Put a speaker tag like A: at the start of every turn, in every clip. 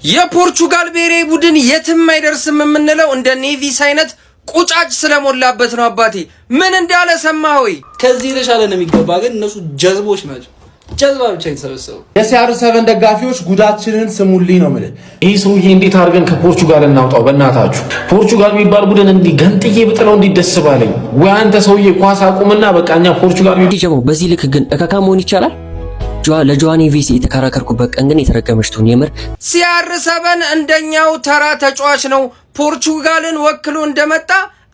A: የፖርቹጋል ብሔራዊ ቡድን የትም አይደርስም የምንለው እንደ ኔቪስ አይነት ቁጫጭ ስለሞላበት ነው። አባቴ ምን እንዳለ ሰማህ ወይ?
B: ከዚህ የተሻለ ነው የሚገባ፣ ግን እነሱ ጀዝቦች ናቸው። ጀዝባ ብቻ የተሰበሰቡ።
C: የ CR7 ደጋፊዎች ጉዳችንን ስሙልኝ ነው የምልህ።
D: ይህ ሰውዬ እንዴት አድርገን ከፖርቹጋል እናውጣው? በእናታችሁ ፖርቹጋል የሚባል ቡድን እንዲህ ገንጥዬ ብጥለው እንዲህ ደስ ባለኝ። ወይ አንተ ሰውዬ ኳስ አቁምና በቃ እኛ ፖርቹጋል
E: ጀሞ በዚህ ልክ ግን እካካ መሆን ይቻላል? ለጆዋ ኔቬስ የተከራከርኩበት ቀን ግን የተረገመች ትሁን የምር።
A: CR7 እንደኛው ተራ ተጫዋች ነው። ፖርቹጋልን ወክሎ እንደመጣ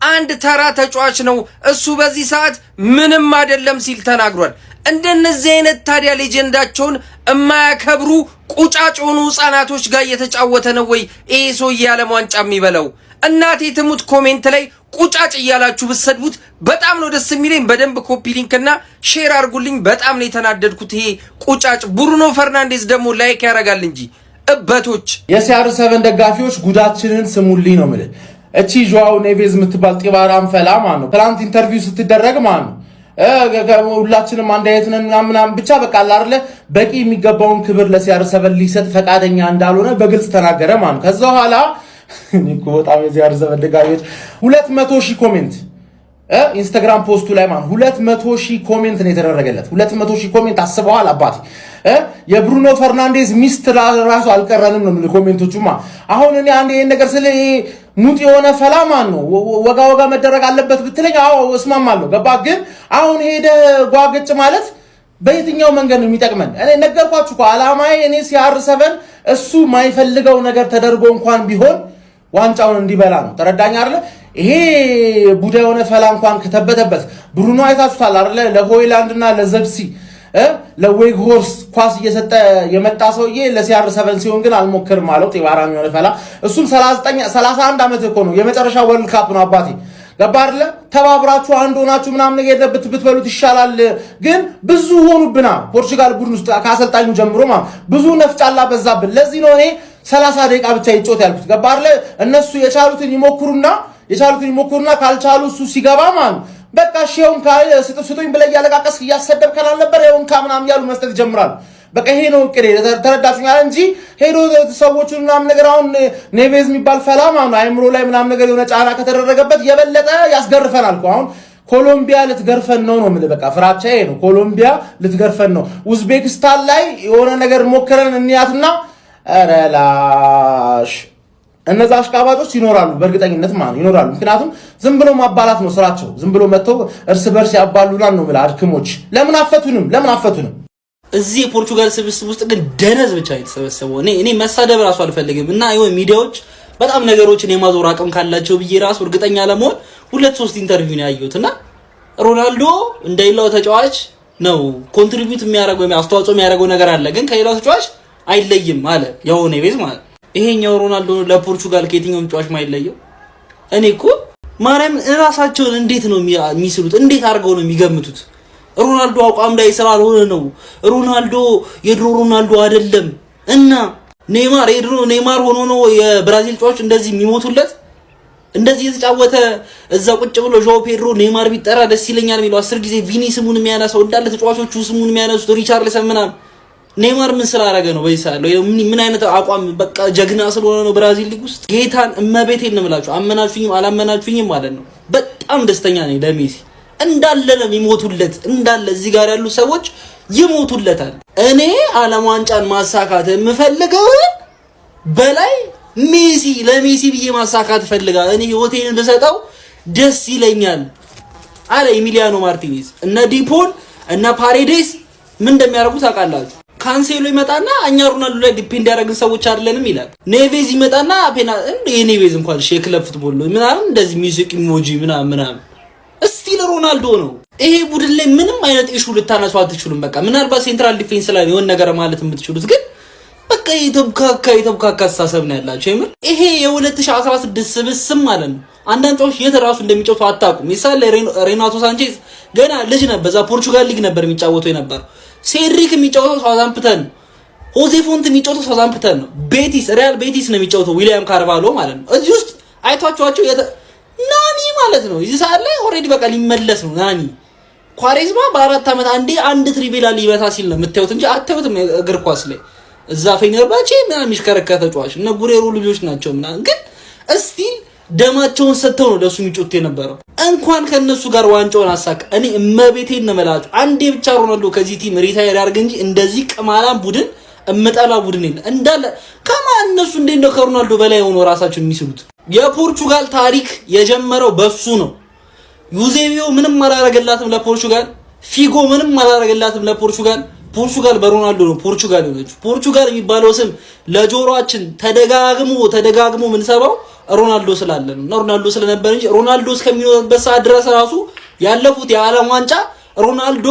A: አንድ ተራ ተጫዋች ነው። እሱ በዚህ ሰዓት ምንም አይደለም ሲል ተናግሯል። እንደነዚህ አይነት ታዲያ legend ኣቸውን እማያከብሩ ቁጫጭ የሆኑ ህጻናቶች ጋር እየተጫወተ ነው ወይ ይሄ ሰውዬ የዓለም ዋንጫ የሚበላው? እናቴ ትሙት comment ላይ ቁጫጭ እያላችሁ ብትሰድቡት በጣም ነው ደስ የሚለኝ። በደንብ copy link እና share አድርጉልኝ። በጣም ነው የተናደድኩት። ይሄ ቁጫጭ ብሩኖ ፈርናንዴዝ ደግሞ like ያደርጋል እንጂ እበቶች።
C: የ CR7 ደጋፊዎች ጉዳችንን ስሙልኝ ነው የምልህ። እቺ ዦዋው ኔቬዝ የምትባል ጢባራም ፈላ ማለት ነው ትላንት interview ስትደረግ ማለት ነው ሁላችንም አንድ አይነት ነን ምናምን ምናምን፣ ብቻ በቃ አለ አይደለ በቂ የሚገባውን ክብር ለ CR7 ሊሰጥ ፈቃደኛ እንዳልሆነ በግልጽ ተናገረ ማለት ነው። ከዛ በኋላ እኔ እኮ በጣም የ CR7 ደጋፊዎች 200,000 comment ኢንስታግራም post ኡ ላይ ማለት 200,000 comment ነው የተደረገለት። 200,000 comment አስበዋል አባቴ። የብሩኖ ፈርናንዴዝ ሚስት ራሱ አልቀረንም ነው የምልህ comment ኦቹማ። አሁን እኔ አንድ ይሄን ነገር ስለ ይሄ ሙጥ የሆነ ፈላ ማን ነው ወጋ ወጋ መደረግ አለበት ብትለኝ አዎ እስማማለሁ። ገባ? ግን አሁን ሄደ ጓገጭ ማለት በየትኛው መንገድ ነው የሚጠቅመን? እኔ ነገርኳችሁ እኮ አላማዬ እኔ CR7 እሱ ማይፈልገው ነገር ተደርጎ እንኳን ቢሆን ዋንጫውን እንዲበላ ነው። ተረዳኝ አይደለ? ይሄ ቡዳ የሆነ ፈላ እንኳን ከተበተበት ብሩኖ አይታችሁታል አይደለ? ለሆይላንድ እና ለዘብሲ ለዌግሆርስ ኳስ እየሰጠ የመጣ ሰውዬ ለ CR7 ሲሆን ግን አልሞክርም አለው። ጤባራም የሆነ ፈላ እሱም 39 31 ዓመት እኮ ነው። የመጨረሻ World Cup ነው አባቴ። ገባ አይደለ? ተባብራችሁ አንድ ሆናችሁ ምናምን ነገር ብትበሉት ይሻላል። ግን ብዙ ሆኑብና ፖርቹጋል ቡድን ውስጥ ከአሰልጣኙ ጀምሮ ማለት ብዙ ነፍጫላ በዛብን። ለዚህ ነው እኔ 30 ደቂቃ ብቻ ይጮት ያልኩት። ገባ አይደለ? እነሱ የቻሉትን ይሞክሩና ካልቻሉ እሱ ሲገባ ማለት በቃ እሺ ይኸውም ስጡኝ ብለህ እያለቃቀስክ እያሰደብከን አልነበር? ይኸውም ምናምን እያሉ መስጠት ይጀምራሉ። በቃ ይሄ ነው እቅዴ። ተረዳችሁኛል? እንጂ ሄዶ ሰዎቹን ምናምን ነገር አሁን ኔቬዝ የሚባል ፈላ ማለት ነው አይምሮ ላይ ምናምን ነገር የሆነ ጫና ከተደረገበት የበለጠ ያስገርፈናል እኮ። አሁን ኮሎምቢያ ልትገርፈን ነው ነው የምልህ። በቃ ፍራቻዬ ነው። ኮሎምቢያ ልትገርፈን ነው። ኡዝቤክስታን ላይ የሆነ ነገር ሞክረን እንያትና ኧረ ላሽ እነዛ አሽቃባጮች ይኖራሉ፣ በእርግጠኝነት ማለት ይኖራሉ። ምክንያቱም ዝም ብሎ ማባላት ነው ስራቸው። ዝም ብሎ መጥተው እርስ በርስ ያባሉናል ነው የምልህ። አድክሞች ለምን አፈቱንም? ለምን አፈቱንም?
B: እዚህ የፖርቹጋል ስብስብ ውስጥ ግን ደነዝ ብቻ የተሰበሰበው። እኔ መሳደብ ራሱ አልፈልግም እና ይኸው ሚዲያዎች በጣም ነገሮችን የማዞር አቅም ካላቸው ብዬ ራሱ እርግጠኛ ለመሆን ሁለት ሶስት interview ነው ያየሁት እና ሮናልዶ እንደሌላው ተጫዋች ነው contribute የሚያደርገው፣ አስተዋጽኦ የሚያደርገው ነገር አለ፣ ግን ከሌላው ተጫዋች አይለይም አለ ያው ኔቬዝ ማለት። ይሄኛው ሮናልዶ ለፖርቹጋል ከየትኛውም ተጫዋች ማይለየው። እኔ እኮ ማርያም እራሳቸውን እንዴት ነው የሚስሉት? እንዴት አድርገው ነው የሚገምቱት? ሮናልዶ አቋም ላይ ስላልሆነ ነው። ሮናልዶ የድሮ ሮናልዶ አይደለም እና ኔይማር የድሮ ኔይማር ሆኖ ነው የብራዚል ተጫዋች እንደዚህ የሚሞቱለት፣ እንደዚህ የተጫወተ እዛ ቁጭ ብሎ ዦ ፔድሮ ኔይማር ቢጠራ ደስ ይለኛል የሚለው፣ 10 ጊዜ ቪኒ ስሙን የሚያነሳው፣ እንዳለ ተጫዋቾቹ ስሙን የሚያነሱት ሪቻርልሰን ምናምን፣ ኔይማር ምን ስላደረገ ነው? በዚህ ሰዓት ምን አይነት አቋም በቃ ጀግና ስለሆነ ነው ብራዚል ሊግ ውስጥ? ጌታን እመቤቴን ነው የምላችሁ፣ አመናችሁኝም አላመናችሁኝም ማለት ነው። በጣም ደስተኛ ነኝ ለሜሲ። እንዳለ ነው የሚሞቱለት፣ እንዳለ እዚህ ጋር ያሉ ሰዎች ይሞቱለታል። እኔ ዓለም ዋንጫን ማሳካት የምፈልገው በላይ ሜሲ ለሜሲ ብዬ ማሳካት እፈልጋለሁ። እኔ ህይወቴን ብሰጠው ደስ ይለኛል አለ ኤሚሊያኖ ማርቲኔዝ። እነ ዲፖል እነ ፓሬዴስ ምን እንደሚያደርጉ ታውቃላችሁ? ካንሴሎ ይመጣና እኛ ሮናልዶ ላይ depend ያደረግን ሰዎች አይደለንም ይላል። ኔቬዝ ይመጣና ፔና እንደ የኔቬዝ እንኳን እሺ የ club football ነው ምናምን እንደዚህ music emoji ምናምን ምናምን still ሮናልዶ ነው። ይሄ ቡድን ላይ ምንም አይነት issue ልታነሱ አትችሉም። በቃ ምናልባት central defense ላይ የሆነ ነገር ማለት የምትችሉት ግን በቃ የተብካካ የተብካካ አስተሳሰብ ነው ያላቸው። የምር ይሄ የ2016 ስብስብ ማለት ነው። አንዳንድ ተጫዋቾች የት ራሱ እንደሚጫወቱ አታውቁም። ምሳሌ ሬናቶ ሳንቼዝ ገና ልጅ ነበር፣ በዛ ፖርቹጋል ሊግ ነበር የሚጫወተው የነበረው። ሴድሪክ የሚጫወተው ሳውዛምፕተን ነው። ሆዜ ፎንት የሚጫወተው ሳውዛምፕተን ነው። ቤቲስ፣ ሪያል ቤቲስ ነው የሚጫወተው ዊሊያም ካርቫሎ ማለት ነው። እዚህ ውስጥ አይቷቸዋቸው ናኒ ማለት ነው። እዚህ ሰዓት ላይ already በቃ ሊመለስ ነው ናኒ። ኳሬዝማ በ4 ዓመት አንዴ አንድ trivela ሊመታ ሲል ነው የምታዩት እንጂ አታዩትም እግር ኳስ ላይ። እዛ ፌነርባቼ ምናምን የሚሽከረከር ተጫዋች እነ ጉሬሮ ልጆች ናቸው ምናምን፣ ግን still ደማቸውን ሰጥተው ነው ለሱ የሚጮት የነበረው። እንኳን ከነሱ ጋር ዋንጫውን አሳካ። እኔ እመቤቴን ነው የምላችሁ፣ አንዴ ብቻ ሮናልዶ ከዚህ team retire ያርግ እንጂ እንደዚህ ቅማላም ቡድን እምጠላ ቡድን የለ እንዳለ ከማ እነሱ እንዴት ነው ከሮናልዶ በላይ ሆኖ ራሳቸውን የሚስሉት? የፖርቹጋል ታሪክ የጀመረው በሱ ነው። ዩዜቢዮ ምንም አላረገላትም ለፖርቹጋል። ፊጎ ምንም አላረገላትም ለፖርቹጋል። ፖርቹጋል በሮናልዶ ነው ፖርቹጋል የሆነችው። ፖርቹጋል የሚባለው ስም ለጆሮአችን ተደጋግሞ ተደጋግሞ የምንሰማው ሮናልዶ ስላለ ነው እና ሮናልዶ ስለነበር እንጂ ሮናልዶ እስከሚኖርበት ሰዓት ድረስ ራሱ ያለፉት የዓለም ዋንጫ ሮናልዶ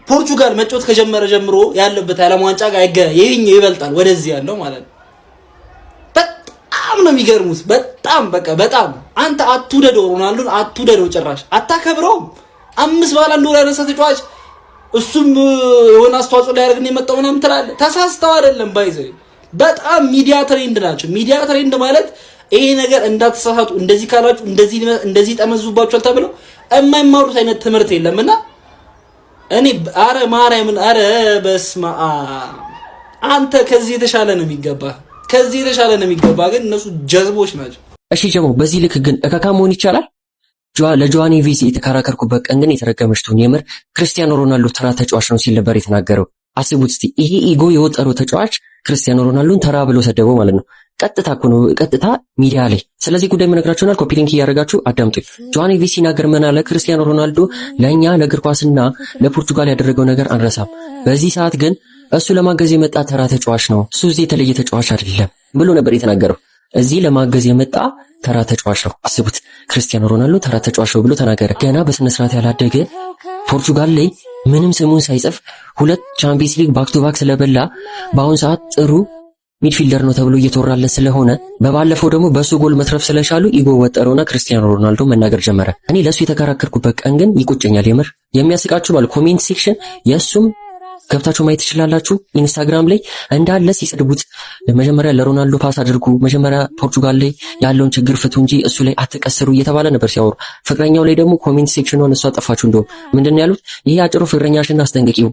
B: ፖርቹጋል መጫወት ከጀመረ ጀምሮ ያለበት የዓለም ዋንጫ ጋር አይገናኝ። ይሄኛው ይበልጣል ወደዚህ ያለው ማለት ነው። በጣም ነው የሚገርሙት። በጣም በቃ በጣም አንተ አትውደደው፣ ሮናልዶን አትውደደው፣ ጭራሽ አታከብረውም። አምስት ባላንዶር ያነሳ ተጫዋች እሱም የሆነ አስተዋጽኦ ሊያደርግ ነው የመጣው ምናምን ትላለህ። ተሳስተው አይደለም by the way በጣም media trained ናቸው። Media trained ማለት ይሄ ነገር እንዳትሳሳቱ፣ እንደዚህ ካላችሁ እንደዚህ እንደዚህ ጠመዙባችኋል ተብለው የማይማሩት አይነት ትምህርት የለም። እና እኔ አረ ማርያምን አረ በስመ አብ፣ አንተ ከዚህ የተሻለ ነው የሚገባ፣ ከዚህ የተሻለ ነው የሚገባ። ግን እነሱ ጀዝቦች ናቸው።
E: እሺ ጀሞ፣ በዚህ ልክ ግን እከካ መሆን ይቻላል? ለጆዋ ኔቬስ የተከራከርኩበት ቀን ግን የተረገመች ትሁን። የምር ክርስቲያኖ ሮናልዶ ተራ ተጫዋች ነው ሲል ነበር የተናገረው። አስቡት እስቲ፣ ይሄ ego የወጠረው ተጫዋች ክርስቲያኖ ሮናልዶን ተራ ብሎ ሰደበው ማለት ነው። ቀጥታ እኮ ነው፣ ቀጥታ ሚዲያ ላይ። ስለዚህ ጉዳይ የምነግራችሁናል። Copy link እያደረጋችሁ አዳምጡኝ። ጆዋ ኔቬስ ሲናገር ምን አለ? ክርስቲያኖ ሮናልዶ ለእኛ ለእግር ኳስና ለፖርቱጋል ያደረገው ነገር አንረሳም። በዚህ ሰዓት ግን እሱ ለማገዝ የመጣ ተራ ተጫዋች ነው። እሱ እዚህ የተለየ ተጫዋች አይደለም ብሎ ነበር የተናገረው። እዚህ ለማገዝ የመጣ ተራ ተጫዋች ነው። አስቡት፣ ክርስቲያኖ ሮናልዶ ተራ ተጫዋች ነው ብሎ ተናገረ። ገና በስነ ስርዓት ያላደገ፣ ፖርቹጋል ላይ ምንም ስሙን ሳይጽፍ ሁለት ቻምፒየንስ ሊግ back to back ስለበላ፣ በአሁን ሰዓት ጥሩ midfielder ነው ተብሎ እየተወራለት ስለሆነ፣ በባለፈው ደግሞ በሱ ጎል መትረፍ ስለቻሉ ego ወጠረውና ክርስቲያኖ ሮናልዶ መናገር ጀመረ። እኔ ለሱ የተከራከርኩበት ቀን ግን ይቆጨኛል። የምር የሚያስቃችሁ ባል comment section የእሱም ገብታችሁ ማየት ትችላላችሁ። ኢንስታግራም ላይ እንዳለ ሲሰድቡት መጀመሪያ ለሮናልዶ pass አድርጉ፣ መጀመሪያ ፖርቹጋል ላይ ያለውን ችግር ፍቱ እንጂ እሱ ላይ አትቀስሩ እየተባለ ነበር ሲያወሩ። ፍቅረኛው ላይ ደግሞ comment section ኗን እሷ ጠፋችሁ። እንደውም ምንድነው ያሉት? ይሄ አጭሩ ፍቅረኛሽን አስጠንቅቂው፣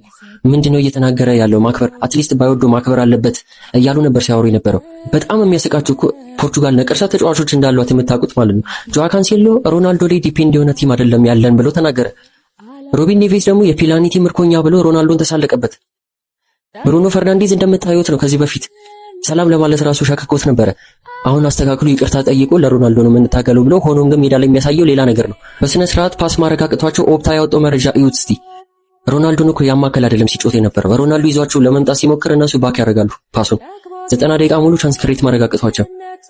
E: ምንድነው እየተናገረ ያለው? ማክበር at least ባይወዱ ማክበር አለበት እያሉ ነበር ሲያወሩ የነበረው። በጣም የሚያስቃችሁ እኮ ፖርቹጋል ነቀርሳ ተጫዋቾች እንዳሏት የምታውቁት ማለት ነው። ጆዋ ካንሴሎ ሮናልዶ ላይ depend የሆነ team አይደለም ያለን ብሎ ተናገረ። ሩበን ኔቬስ ደግሞ የፔናልቲ ምርኮኛ ብሎ ሮናልዶን ተሳለቀበት። ብሩኖ ፈርናንዴዝ እንደምታዩት ነው። ከዚህ በፊት ሰላም ለማለት ራሱ ሸክኮት ነበረ። አሁን አስተካክሎ ይቅርታ ጠይቆ ለሮናልዶ ነው የምንታገለው ብሎ፣ ሆኖም ግን ሜዳ ላይ የሚያሳየው ሌላ ነገር ነው። በስነ ስርዓት pass ማድረግ አቅቷቸው ኦፕታ ያወጣው መረጃ እዩት እስቲ። ሮናልዶን እኮ ያማከል አይደለም ሲጮት የነበረው። ሮናልዶ ይዟቸው ለመምጣት ሲሞክር እነሱ back ያደርጋሉ pass ኡን። 90 ደቂቃ ሙሉ chance create ማድረግ አቅቷቸው፣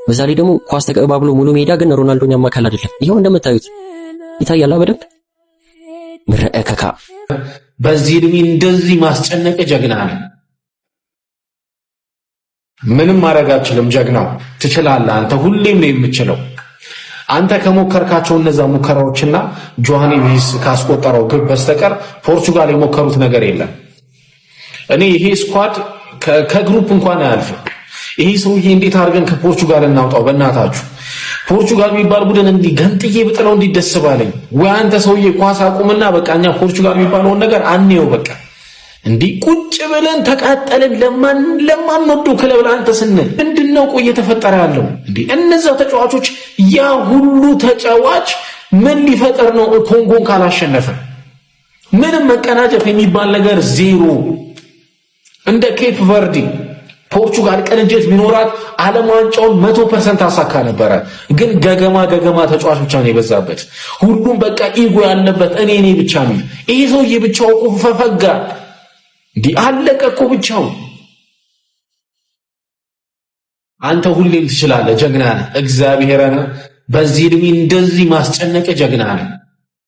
E: በዛ ላይ ደግሞ ኳስ ተቀባብሎ ሙሉ ሜዳ ግን ሮናልዶን ያማከል አይደለም። ይኸው እንደምታዩት ይታያል በደንብ ምረከካ።
D: በዚህ እድሜ እንደዚህ ማስጨነቅ ጀግና ነው። ምንም ማድረግ አልችልም። ጀግናው ትችላለህ። አንተ ሁሌም ነው የምችለው። አንተ ከሞከርካቸው እነዛ ሙከራዎችና ጆዋ ኔቬስ ካስቆጠረው ግብ በስተቀር ፖርቹጋል የሞከሩት ነገር የለም። እኔ ይሄ squad ከ group እንኳን አያልፍም። ይሄ ሰውዬ እንዴት አድርገን ከፖርቹጋል እናውጣው? በእናታችሁ፣ ፖርቹጋል የሚባል ቡድን እንዲህ ገንጥዬ ብጥለው እንዲህ ደስ ባለኝ። ወይ አንተ ሰውዬ ኳስ አቁምና በቃ እኛ ፖርቹጋል የሚባለውን ነገር አንየው። በቃ እንዲህ ቁጭ ብለን ተቃጠልን። ለማን ለማንወደው ክለብ ለአንተ ስንል ምንድነው ቆይ እየተፈጠረ ያለው? እንዲህ እነዛ ተጫዋቾች፣ ያ ሁሉ ተጫዋች ምን ሊፈጠር ነው? ኮንጎን ካላሸነፈ ምንም መቀናጀት የሚባል ነገር ዜሮ። እንደ ኬፕ ቨርዲ ፖርቹጋል ቅንጅት ቢኖራት ዓለም ዋንጫውን 100% አሳካ ነበረ። ግን ገገማ ገገማ ተጫዋች ብቻ ነው የበዛበት። ሁሉም በቃ ego ያለበት እኔ እኔ ብቻ ነው። ይሄ ሰውዬ ብቻው እኮ ፈፈጋ፣ እንዲህ አለቀ እኮ ብቻው። አንተ ሁሌም ትችላለህ፣ ጀግና ነህ። እግዚአብሔርን በዚህ እድሜ እንደዚህ ማስጨነቅ ጀግና ነህ።